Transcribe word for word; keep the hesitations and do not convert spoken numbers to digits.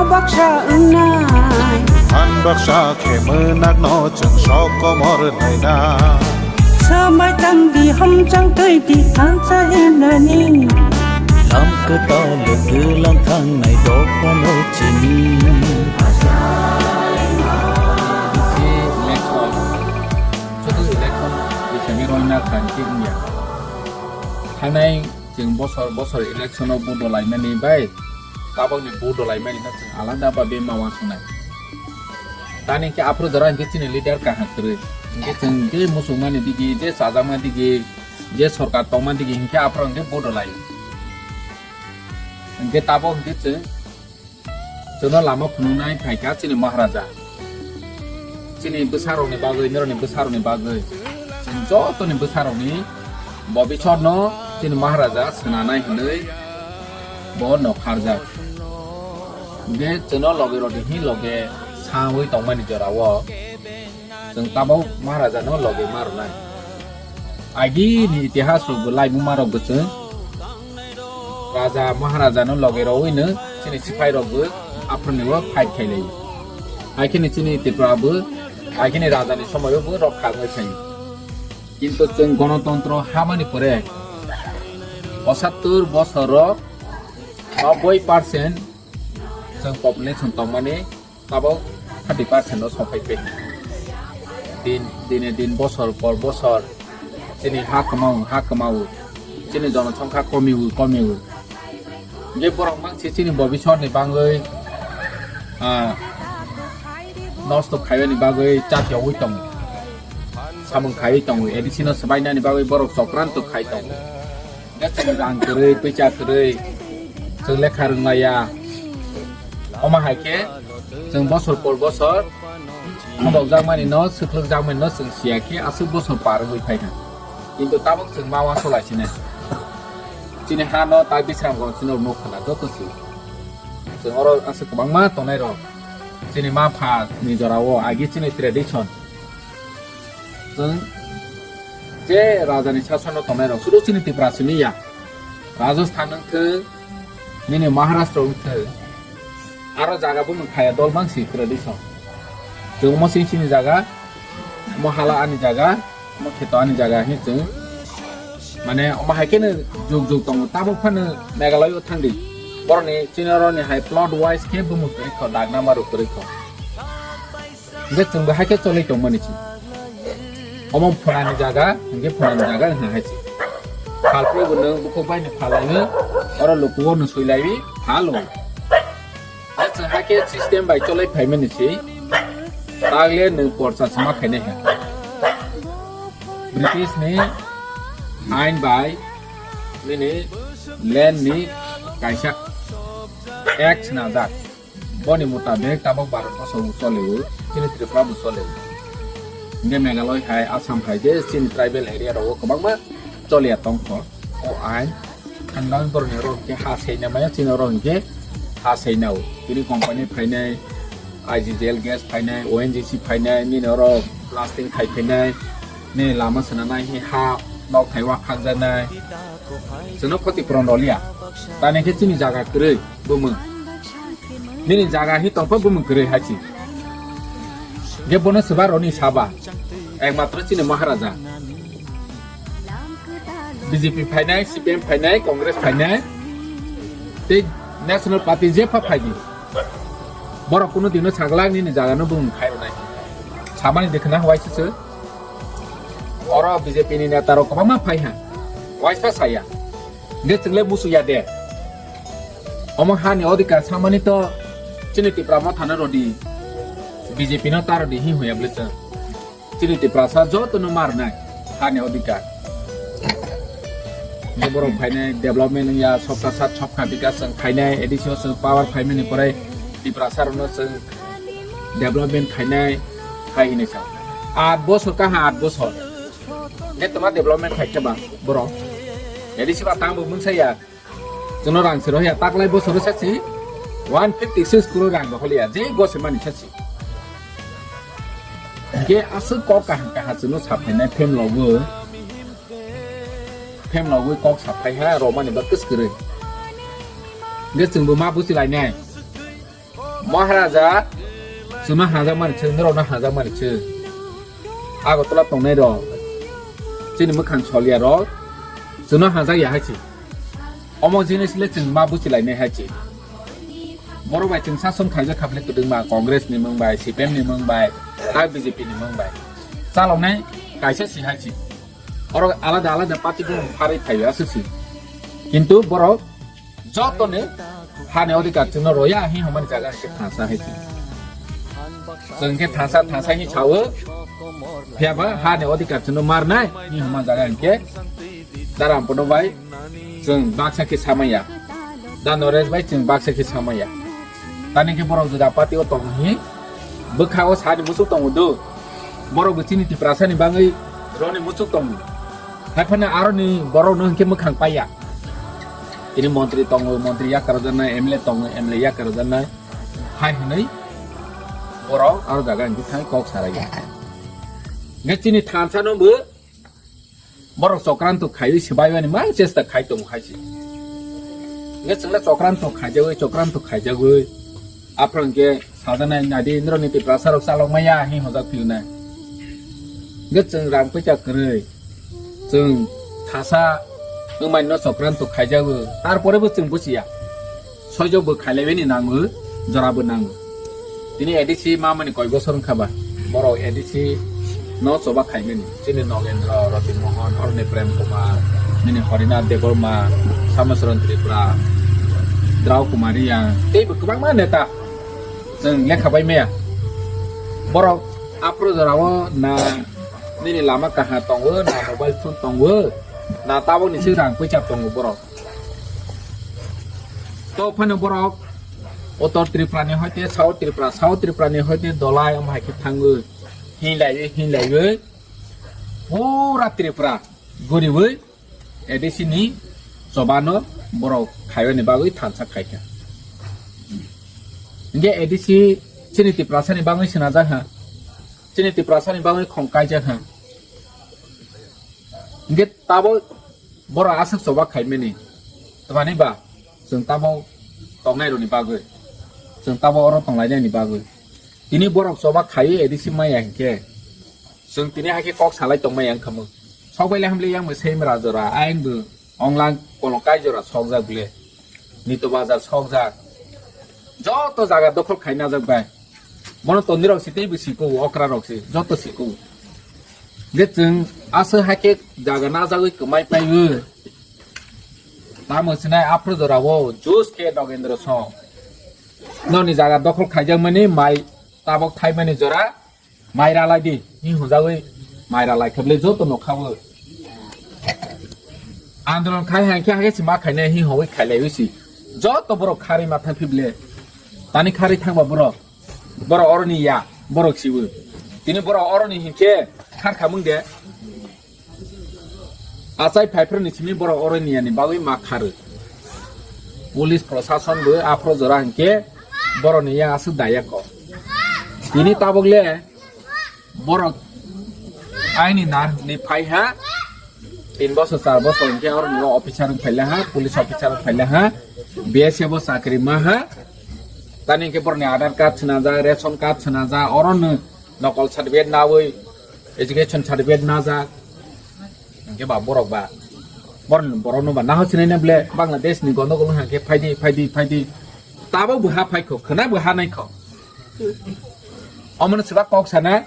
Baksa wngnai. Han baksa khe mwnakno chwng sok komor naina. Swmai tang di, hamchang twi di, ansa himnani. Lam kwtal twlang thangnai dophano chini. Election, chudu election bisingni roina khanti wngya. Thangnai chwng bosor bosor election o vote rwlaimani bai, tabokni vote rwlaimani no chwng alada babe ma uansuknai. Tani khe aphuru jora hinkhe chini leader kaham kwrwi. Hinkhe chwng je muchungmani digi, je chajakma digi, je sorkar tongma digi hinkhe aphuru hinkhe vote rwlai. Hinkhe tabok hinkhe chwng, chwngno lama phunuknai phaikha chini Maharaja. Chini bwsarokni bagwi, norokni bwsarokni bagwi, chini jotoni bwsarokni bobisotno chini Maharaja swnanai hinwi bo nokharjak. Hinkhe chwngno logi rodi hin loge sawi tongmani jorao. Chwng tabok Maharaja no logi ma rwnai. Agini itihas rok bo laibuma rok bo chwng Raja Maharaja no logi rowui no chini sipai rok bo aphuru ni bo fight khai lai. Hai kheno chini Tripura bo agini Raja ni somoi o bo rok kha wngwi phaio. Kintu chwng gonotontro hamani pore pochattor bosor o noboi percent chwng population tongmani tabok thirty percent o sophai pe. Din, dine din, bosor por bosor chini ha kwmao, ha kwmao, chini jonosongkha komiwi, komiwi. Hinkhe borok mangsi chini bobisotni bagwi, ah, nosto khaiyani bagwi chatyogwi tongo. Samung khaiwi tongo, A D C no swbainani bagwi borok chokranto khai tongo. Chwng rang kwrwi, pisa kwrwi, chwng lekha rwnglaiya. Omo hai khe chwng bosor por bosor thondokjakmani no, swkhlwkjakmani no chwng siya khe aswk bosor par wngwi phaikha. Kintu tabok chwng ma uansuk lai sini. Chini ha no tai Bisramganj chini nuk khana joto si. Chwng oro aswk kwbangma tongnai rok. Chini ma pha ni jora o agi chini tradition. Chwng je raja ni sasano tongnai rok sudu chini Tripura simi ya. Rajasthan wngthwng, nini Maharashtra wngthwng, aro jaga bumung khaya dol mangsi tradition. Chwng omo sing sini jaga, omo hala ani jaga, omo kheto ani jaga hin chwng. Mane omo hai kheno juk juk tongo, tabuk phano Meghalaya o thangdi. Borokni chini oroni hai plot wise khe bumung kwrwi kho, dagna maru kwrwi kho. Hingke chwngbo haikhe choloi tongmani se. Omo phunani jaga, hingke phunani jaga wngkha hai se. Phalphraibo nwng bukhuk bai ni phalaiwi, oro lukugo nwng soilaiwi phalo. Chwng haikhe system bai choloi phaimani se. Tagle nwng porsa se ma khainai kha. British ni ain bai nini land ni kaisa act swnajak. Boni mutabek tabok Bharat boso bo chole o, chini Tripura bo chole o. Hingke Meghalaya hai, Assam hai je chini tribal area rogo kwbangma choliya tongkho. O ain thangdang borok ni oro hingke ha seina maya, chini oro hingke ha seina o. Tini company phainai, I G G L gas phainai, O N G C phainai, nini oro blasting khai phainai, nini lama swnanai, hi ha nok thai wa khakjaknai. Chwngno khoti puron roliya. Tani khe chini jaga kwrwi bumung. Nini jaga hi tongpha bumung kwrwi hai si. Ge bono swba roni saba. Ekmatro chini Maharaja. B J P phainai, C P M phainai, Congress phainai. Tei National Party je pha phaidi. Borok kunu dino sagla nini jaga no bumung khai rwnai. Samani dekhna hwai se se. Oro B J P ni neta rok kwbangma phai ha. Waisa saya. Ge chwngle musu ya de. Omo hani odhikar samani to chini Tipra Motha no rodi. B J P no ta rodi hi hoya ble chwng. Chini Tiprasa joto no mar nai hani odhikar. Ge borok phainai development ya, sabka sath sabka bikas chwng khainai, A D C o chwng power phaimani pore Tiprasa rok no chwng development khainai hai hinwi sa. Aat bosor kaha aat bosor. Ge toma development khai khe ba borok. A D C ba tang bo mungsa ya. Chwngno rang se rohya taklai bosoro sa si one fifty six crore rang rohliya je gose mani sa si. Ge aswk kok kaham kaham chwngno saphainai phemlogwi. Phemlogwi kok saphai ha romani ba kwskwrwi. Ge chwngbo ma buchilainai. Maharaja, chwngno hajakmani chwng, norokno hajakmani chwng. Agartala tongnai rok, chini mwkhang soliya rok, chwngno hajakya hai se. Omo jinis le chwng ma buchilainai hai se. Borok bai chwng sason khaijak kha bwle kwdwngma, Congress ni mung bai, C P M ni mung bai, hai B J P ni mung bai. Chaloknai kaisa si hai se. Oro alada alada party bo pharwi phaio aswk si. Kintu borok jotoni hani odhikar chwngno roya hi hwnmani jaga hwnkhe thansa hai se. Chwng khe thansa thansa hi sao. Phiyaba hani odhikar chwngno marnai hi hwnmani jaga hwnkhe Daram Pono bai chwng baksa khe samaya. Da Noresh bai chwng baksa khe samaya. Tani khe borok juda party o tong hi bwkha o sani muchuk tongo do. Borok bo chini Tiprasa ni bangwi roni muchuk tongo. Hai phano aro ni borok no hwnkhe mwkhang paiya. Tini montri tongo, montri yakarjaknai, M L A tongo, M L A yakarjaknai. Hai hwnwi borok aro jaga hwnkhe thang kok saraiya. Hwnkhe chini thansa no bo borok chokranto khaiwi swbaimani mang chesta khai tongo hai se. Hwnkhe chwngno chokranto khaijagwi, chokranto khaijagwi. Aphuru hwnkhe sajaknai nadi norokni Tiprasa rok chalok maya hi hojak phiyunai. Hwnkhe chwng rang puisa kwrwi. Chwng thasa wngmani no chokranto khaijago. Tarpore bo chwng buchiya. Soijo bo khailaibani nango, jora bo nango. Tini A D C mamani koi bosor wngkha ba? Borok A D C no choba khaimani. Chini Nogendra, Roti Mohan, Aroni Prem Kumar, nini Harinath Debbarma, Samacharan Tripura, Drau Kumar Reang, tei bo kwbangma neta. Chwng lekha bai maya. Borok aphuru jorao na nini lama kaham tongo, na mobile phone tongo, na tabukni se rang puisa tongo borok. To phano borok Uttor Tripura ni hoite South Tripura, South Tripura ni hoite Dolai omo hai khe thangwi hinlaiwi hinlaiwi pura Tripura guriwi A D C ni chobano borok khaiyani bagwi thansa khaikha. Hingke A D C chini Tiprasa ni bagwi swnajak ha, chini Tiprasa ni bagwi khong kaijak ha. Hingke tabo borok aswk choba khaimani, twmani ba chwng tabo tongnai rokni bagwi, chwng tabo oro tonglainani bagwi. Tini borok choba khaiwi A D C maya hinkhe, chwng tini hakhe kok salai tongmaya wngkha mo. Sokbaile hamle yang bo same rajora, ayang bo onglang kolong kaijora sokjak bile. Nito bazar sokjak. Joto jaga dokhol khai najak bai. Bono tondwi rok si teibo siko, okra rok si, joto siko. Ge chwng aswk hakhe jaga najagwi kwmai paibo. Tamo sinai aphru jorao juice khe Nogendra song. Noni jaga dokhol khaijakmani mai tabok thaimani jora mai ralai di, hi hwnjagwi mai ralai khe bwlai joto nokha bo. Andolon khai hai khe, hai khe si ma khainai hi hwnwi khailaiwi si. Joto borok kharwi ma thang phible. Tani kharwi thangba borok. Borok oroni ya, borok sibo. Tini borok oroni hinkhe khar khamung de. Achai phaiphru ni simi borok oroni yani bagwi ma kharu. Police prosason bo aphro jora hinkhe borok ni ya aswk daya ko. Tini tabok le borok aini nar ni phai ha. Tin bosor, char bosor hinkhe oroni o officer wng phaila ha, police officer wng phaila ha, B S F o chakri ma ha. Tani hinkhe borok ni Aadhaar card swnajak, ration card swnajak, oro no nokol certificate nawi, education certificate najak. Hinkhe ba borok ba, borok, borok no ba naho sinai na ble Bangladesh ni gondogol hwnkhe phaidi, phaidi, phaidi. Tabo bo ha phaikho, khwna bo ha naikho. Omono swbak kok sana,